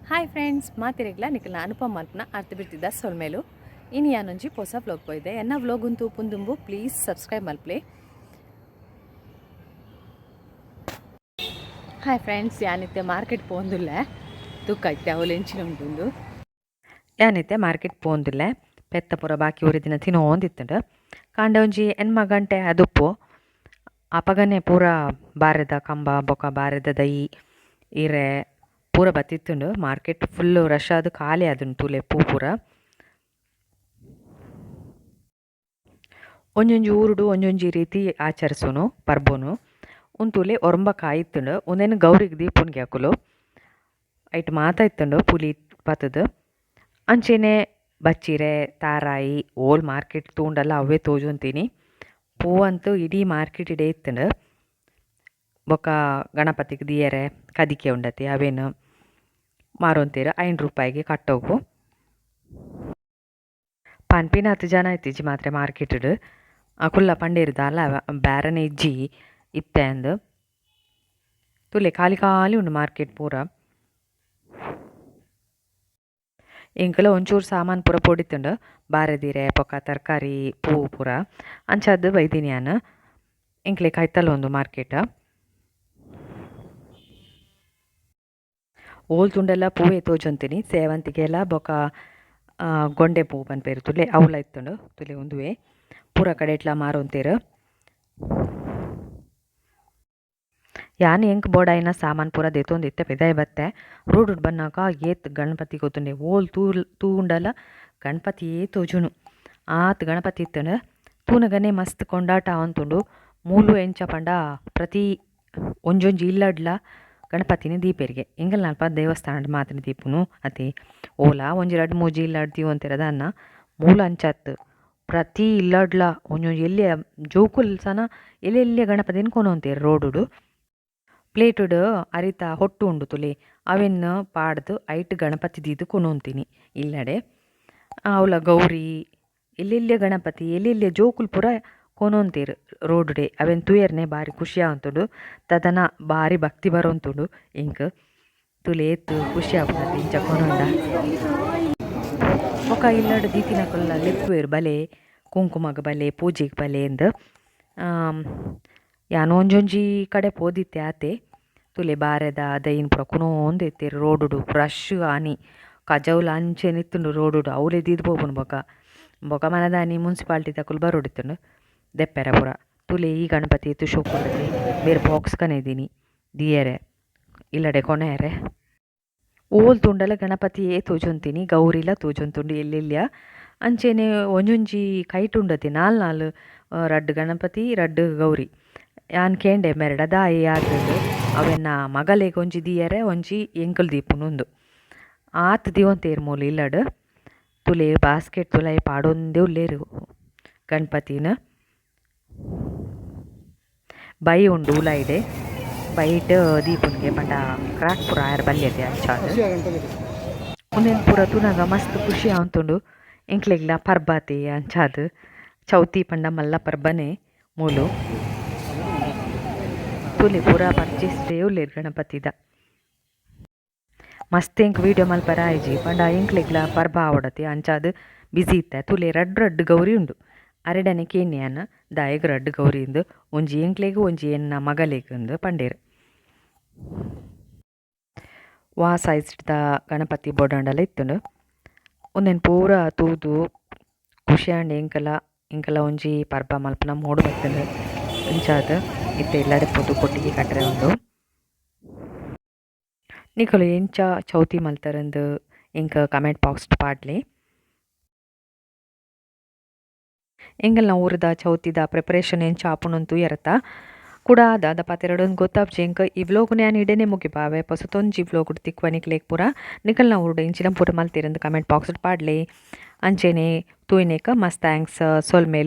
Hi friends, ಮಾತಿರೆಗ್ಲ ನಿಕಲ್ನ ಅನುಪಮ ಮಲ್ಪನ ಅರ್ಥ ಬಿಡ್ತಿದ್ದ ಸೊಲ್ಮೇಲು. ಇನಿ ಯಾನೊಂಜಿ ಪೊಸ ವ್ಲಾಗ್ ಪೋಯಿದೆ. ಎನ್ನ ವ್ಲಾಗ್ ಉಂತು ಪುಂದುಂಬು ಪ್ಲೀಸ್ ಸಬ್ಸ್ಕ್ರೈಬ್ ಮಲ್ಪ್ಲೆ. ಹಾಯ್ ಫ್ರೆಂಡ್ಸ್, ಯಾನಿತ್ತೆ ಮಾರ್ಕೆಟ್ ಪೋಂದುಲ್ಲೆ. ತೂಕ ಇತ್ತೆ ಅವಳು ಎಂಚಿನ ಉಂಟುಂದು. ಯಾನಿತ್ತೆ ಮಾರ್ಕೆಟ್ ಪೋಂದುಲ್ಲೆ. ಪೆತ್ತ ಪೂರ ಬಾಕಿ ಒರಿ ದಿನ ತಿನ್ನೋಂದಿತ್ತುಂಡು. ಕಾಂಡೆ ಒಂಜಿ 8 ಗಂಟೆ ಅದುಪ್ಪು. ಅಪಗನೆ ಪೂರ ಬಾರೆದ ಕಂಬ ಬೊಕ ಬಾರೆದ ದೈ ಇರೆ ಪೂರ ಬತ್ತಿತ್ತುಂಡು. Market full rush ಆದ್ ಖಾಲಿ ಆದುಂಡು. ತೂಲೆ ಪೂ ಪೂರ. ಒಂಜೊಂಜಿ ಊರುಡು ಒಂಜೊಂಜಿ ರೀತಿ ಆಚರಿಸುನು ಪರ್ಬೊನು. ಉಂತುಲೆ ಒರಂಬ ಕಾಯಿ ಇತ್ತುಂಡು. ಉಂದೆನ್ ಗೌರಿಗೆ ದೀಪುನ್ಗೆ ಅಕುಲು. ಐಟ್ ಮಾತ ಇತ್ತುಂಡು ಪುಲಿ ಪತ್ತುದು. ಅಂಚೆನೆ ಬಚ್ಚಿರೆ, ತಾರಾಯಿ ಓಲ್ ಮಾರ್ಕೆಟ್ ತೂಂಡಲ ಅವ್ವೇ ತೋಜೊಂತಿನಿ. ಪೂ ಅಂತೂ ಇಡೀ ಮಾರ್ಕೆಟ್ ಇಡೇ ಇತ್ತುಂಡು. ಬೊಕ ಗಣಪತಿಗ್ ದೀಯರೆ ಕದಿಕೆ ಉಂಡತೆ, ಅವೇನ್ ಮಾರೊಂತೆರ್ 5 ರೂಪಾಯಿಗೆ ಕಟ್ಟೋಗು. ಪನ್ಪಿನಾತ್ ಜನ ಇತ್ತಿಜಿ ಮಾತ್ರ ಮಾರ್ಕೆಟ್ ಅಕುಲ್ಲ ಪಂಡೇರ್ ದಾಲ ಬ್ಯಾರನೆ ಇಜ್ಜಿ ಇತ್ತೆ ಅಂದ್. ತೂಲೆ ಖಾಲಿ ಖಾಲಿ ಉಂಡು ಮಾರ್ಕೆಟ್ ಪೂರ. ಎಂಕುಲ ಒಂಚೂರು ಸಾಮಾನ್ ಪೂರ ಪೊಡಿತುಂಡು, ಬಾರೆದಿರೆ ಬೊಕ ತರಕಾರಿ, ಪೂ ಪೂರ. ಅಂಚಾದ್ ಬೈದಿನಿ ಯಾನ್. ಎಂಕ್ಲೆ ಕೈತಲ್ ಉಂದು ಮಾರ್ಕೆಟ್. ಓಲ್ ತೂಂಡಲ ಪೂವೇ ತೋಜೊಂತಿನಿ. ಸೇವಂತಿಗೆಲ ಬೊಕ ಗೊಂಡೆ ಪೂ ಪನ್ಪೆರ್ ತೂಲೆ, ಅವ್ಲ ಇತ್ತುಂಡು. ತೂಲೆ ಉಂದುವೇ ಪೂರ ಕಡೆಟ್ಲ ಮಾರೊಂತೆರ್. ಯಾನ್ ಎಂಕ್ ಬೋಡಾಯಿನ ಸಾಮಾನ್ ಪೂರ ದೆತೊಂದಿತ್ತೆ. ಪಿದಾಯಿ ಬತ್ತೆ. ರೋಡುಡು ಬನ್ನಗ ಏತ್ ಗಣಪತಿ ಗೊತ್ತುಂಡೆ. ಓಲ್ ತೂಂಡಲ ಗಣಪತಿಯೇ ತೋಜುನು. ಆತ್ ಗಣಪತಿ ಇತ್ತುಂಡು. ತೂನಗನೆ ಮಸ್ತ್ ಕೊಂಡಾಟ ಆವೊಂತುಂಡು. ಮೂಲು ಎಂಚ ಪಂಡ ಪ್ರತಿ ಒಂಜೊಂಜಿ ಇಲ್ಲಡ್ಲ ಗಣಪತಿನ ದೀಪೆರ್ಗೆ. ಎಂಕಲ್ನಲ್ಪ ದೇವಸ್ಥಾನಡ್ ಮಾತ್ರ ದೀಪುನು ಅತೆ. ಓಲ ಒಂಜಿ ರಡ್ಡ್ ಮೂಜಿ ಇಲ್ಲಡ್ ದೀವೊಂತೆರ್ ದಾನ್ನ. ಮೂಲು ಅಂಚ ಅತ್ತ್. ಪ್ರತಿ ಇಲ್ಲಡ್ಲ ಒಂಜೊಂಜಿ ಎಲ್ಯ ಜೋಕುಲು ಸನ ಎಲ್ಯ ಎಲ್ಯ ಗಣಪತಿನ್ ಕೊನೊಂತೆರ್ ರೋಡುಡು. ಪ್ಲೇಟುಡು ಅರಿತ ಹೊಟ್ಟು ಉಂಡು ತೂಲೆ, ಅವೆನ್ ಪಾಡ್ದ್ ಐಟ್ ಗಣಪತಿ ದೀದ್ ಕೊನೊಂತಿನಿ ಇಲ್ಲಡೆ. ಅವ್ಲ ಗೌರಿ, ಎಲ್ಲೆಲ್ಯ ಗಣಪತಿ, ಎಲ್ಲೆಲ್ಯ ಜೋಕುಲು ಪೂರ ಕೊನೊಂತೆರ್ ರೋಡುಡೆ. ಅವೆನ್ ತೂಯೆರ್ನೆ ಬಾರಿ ಖುಷಿ ಆವೊಂತುಂಡು. ತದನ ಬಾರಿ ಭಕ್ತಿ ಬರೊಂತುಂಡು ಎಂಕ್. ತೂಲೆ ಏತ್ ಖುಷಿ ಆಪುಂಡು ಇಂಚ ಕೊನೊಂಡ. ಬೊಕ ಇಲ್ಲಡ್ ದೀತಿನಕುಲ್ಲ ಲೆಪ್ಪುವೆರ್ ಬಲೆ ಕುಂಕುಮಗ್ ಬಲೆ, ಪೂಜೆಗ್ ಬಲೆ ಇಂದ್. ಯಾನ್ ಒಂಜೊಂಜಿ ಕಡೆ ಪೋದಿತ್ತೆ ಆತೆ. ತೂಲೆ ಬಾರೆದ ದೈನ್ ಪೂರ ಕೊನೊಂದು ಇತ್ತೆರ್ ರೋಡುಡು. ರಶ್ ಆನಿ. ಕಜವುಲ ಅಂಚೆನೆ ಇತ್ತುಂಡು ರೋಡುಡು. ಅವ್ಲೆ ದೀದ್ ಪೋಪುಂಡು ಬೊಕ. ಬೊಕ ಮನದಾನಿ ಮುನ್ಸಿಪಾಲ್ಟಿ ದಕುಲು ಬರೊಡಿತ್ತುಂಡು ದೆಪ್ಪೆರೆ ಪೂರ. ತೂಲೆ ಈ ಗಣಪತಿ ಏತ್ ಶೋಕು ಉಂಡತೆ. ಮೇರ್ ಬಾಕ್ಸ್ ಕನದಿನಿ ದೀಯೆರೆ ಇಲ್ಲಡೆ ಕೊನೆಯೆರೆ. ಓಲ್ ತೂಂಡಲ ಗಣಪತಿಯೇ ತೋಜೊಂತಿನಿ. ಗೌರಿಲ ತೋಜೊಂತುಂಡು ಎಲ್ಲೆಲ್ಯ. ಅಂಚೆನೆ ಒಂಜೊಂಜಿ ಕೈಟ್ ಉಂಡತೆ ನಾಲ್ ನಾಲ್, ರಡ್ಡ್ ಗಣಪತಿ, ರಡ್ಡ್ ಗೌರಿ. ಯಾನ್ ಕೇಂಡೆ ಮೆರೆಡ ದಾಯೆ ಆತುಂದು. ಅವೆನ್ನ ಮಗಲೆಗ್ ಒಂಜಿ ದೀಯೆರೆ, ಒಂಜಿ ಎಂಕುಲು ದೀಪುನು. ಆತ್ ದೀವೊಂತೆರ್ ಮೂಲು ಇಲ್ಲಡ್. ತೂಲೆ ಬಾಸ್ಕೆಟ್ ತುಲಾಯಿ ಪಾಡೊಂದೇ ಉಲ್ಲೆರ್ ಗಣಪತಿನ್. ಬೈ ಉಂಡು ಉಲಾಯಿಡೆ. ಬೈಟ್ ದೀಪುನ್ಗೆ ಪಂಡ ಕ್ರಾಕ್ ಪೂರ ಆಯೆರೆ ಬಲ್ಯತೆ ಅಂಚಾದ್. ಉಂದೆನ್ ಪೂರ ತೂನಗ ಮಸ್ತ್ ಖುಷಿ ಆವೊಂತುಂಡು. ಎಂಕ್ಲೆಗ್ಲ ಪರ್ಬಾತೆ ಅಂಚಾದ್. ಚೌತಿ ಪಂಡ ಮಲ್ಲ ಪರ್ಬನೆ ಮೂಲು. ತೂಲೆ ಪೂರ ಪರ್ಚೇಸ್ ಡೇ ಉಲ್ಲೆರ್ ಗಣಪತಿದ. ಮಸ್ತ್ ಎಂಕ್ ವೀಡಿಯೋ ಮಲ್ಪರೆ ಆಯಿಜಿ. ಪಂಡ ಎಂಕ್ಲೆಗ್ಲ ಪರ್ಬ ಆವೊಡತೆ, ಅಂಚಾದ್ ಬಿಸಿ ಇತ್ತೆ. ತೂಲೆ ರಡ್ಡ್ ರಡ್ಡ್ ಗೌರಿ ಉಂಡು. ಅರೆಡನೆ ಕೇನ್ನೆ ಯಾನ್ ದಾಯೆಗ್ ರಡ್ಡ್ ಗೌರಿ ಇಂದ್. ಒಂಜಿ ಎಂಕ್ಲೆಗ್, ಒಂಜಿ ಎನ್ನ ಮಗಲೆಗ್ ಇಂದ್ ಪಂಡೆರ್. ವಾ ಸೈಜ್ದ ಗಣಪತಿ ಬೋಡಾಂಡಲ ಇತ್ತುಂಡು. ಉಂದೆನ್ ಪೂರ ತೂದು ಖುಷಿ ಆಂಡ್ ಎಂಕಲ. ಎಂಕಲ ಒಂಜಿ ಪರ್ಬ ಮಲ್ಪುನ ಮೂಡು ಬತ್ತುಂಡು. ಅಂಚಾದ್ ಇತ್ತೆ ಇಲ್ಲಡೆ ಪೋದು ಕೊಟ್ಟಿಗೆ ಕಟ್ಟರೆ ಉಂಡು. ನಿಕುಲು ಎಂಚ ಚೌತಿ ಮಲ್ತರಂದ್ ಎಂಕ್ ಕಮೆಂಟ್ ಬಾಕ್ಸ್ ಡ್ ಪಾಡ್ಲೆ. ಎಂಕಲ್ನ ಊರುದ ಚೌತಿದ ಪ್ರಿಪರೇಷನ್ ಎಂಚ ಆಪುಂಡು ತೂಯರತ. ಕುಡ ದಾದ ಪಾತೆರೊಡೊಂದು ಗೊತ್ತಾಪುಜಿ ಎಂಕ್. ಈ ವ್ಲೋಗ್ ಯಾನ್ ಇಡೆನೆ ಮುಗಿಪಾವೆ. ಪೊಸತೊಂಜಿ ವ್ಲೋಗ್ ತಿಕ್ಕುವ ನಿಕ್ಲೆಗ್ ಪೂರ. ನಿಕಲ್ನ ಊರುಡು ಎಂಚಿನ ಪೂರ ಮಲ್ತೆರಂದ್ ಕಮೆಂಟ್ ಬಾಕ್ಸ್ ಡ್ ಪಾಡ್ಲೆ. ಅಂಚೆನೆ ತೂಯಿನೇಕ್ ಮಸ್ತ್ thanks. ಸೊಲ್ಮೆಲು.